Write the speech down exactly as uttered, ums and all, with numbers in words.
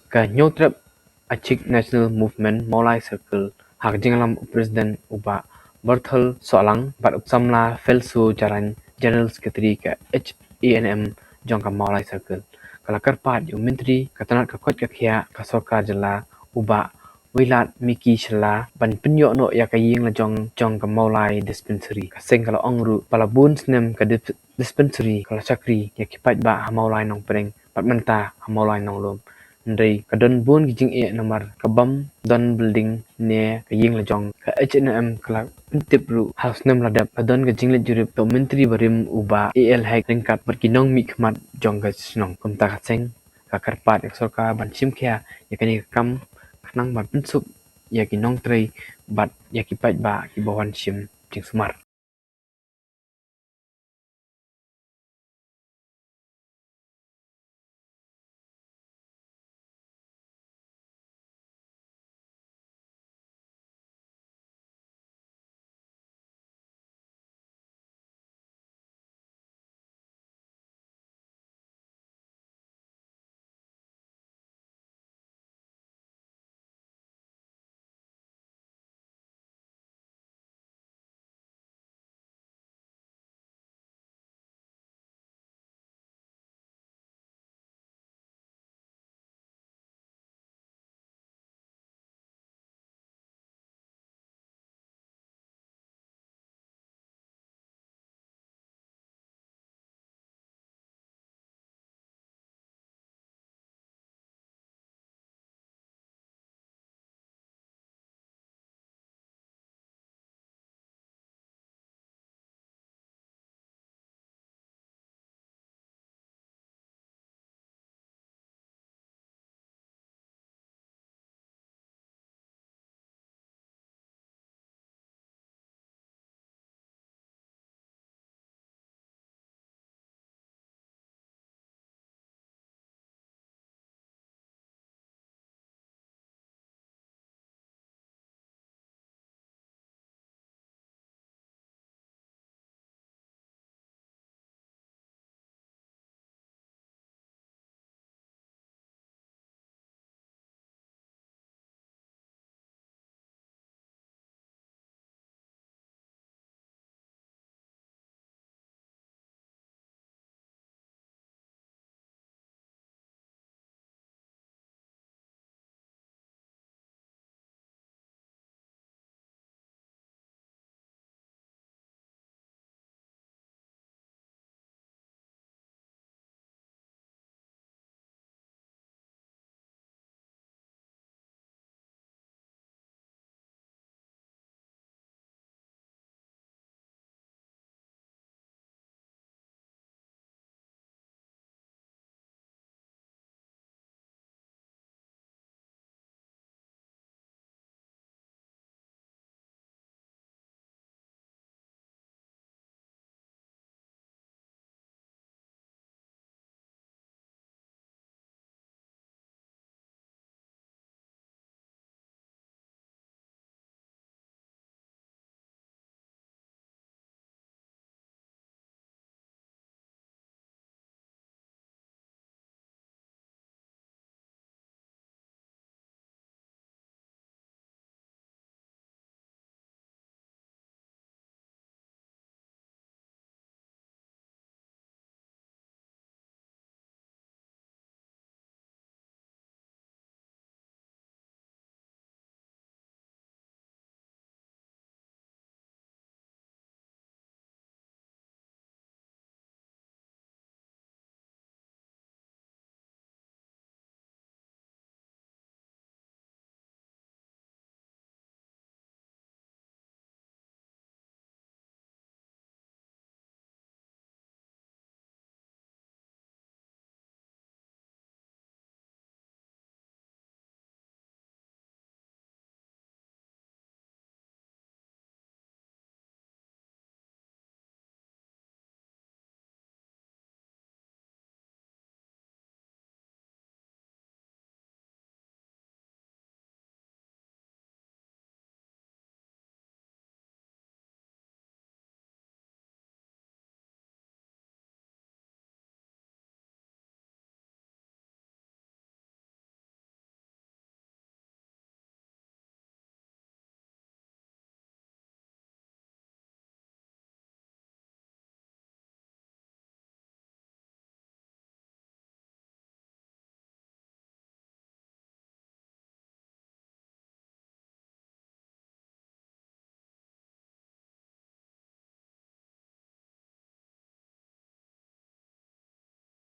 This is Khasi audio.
Ka Hynñiewtrep Achik National Movement Mawlai Circle, ha ka jingïalam u President u Bah Berthel Sohlang bad u samla Felso Jarain, General Secretary ka H A N M jong ka Mawlai Circle, ka la kyrpad ïa u Myntri ka tnat ka koit ka khiah ka Sorkar Jylla u Bah Wailadmiki Shylla ban pynïoh noh ïa ka ïing la jong jong ka Mawlai Dispensary. Ka seng ka la ong ruh ba la bun snem ka dip- dispensary ka la shakri ïa ki paidbah ha Mawlai Nongpdeng bad mynta ha Mawlai Nonglum. Hynrei ka don bun ki jingeh namar ka bym don building ne ka ïing la jong. Ka H A N M ka la pyntip ruh ha u snem la dep ka don ka jingleit jurip, to u Myntri barim u Bah A L Hek ryngkat bad ki nongmihkhmat jong ka shnong. Kumta ka seng ka kyrpad ïa ka sorkar ban shim khia ïa kane ka kam khnang ban pynsuk ïa ki nongtrei bad ïa ki paidbah kiba wan shim jingsumar.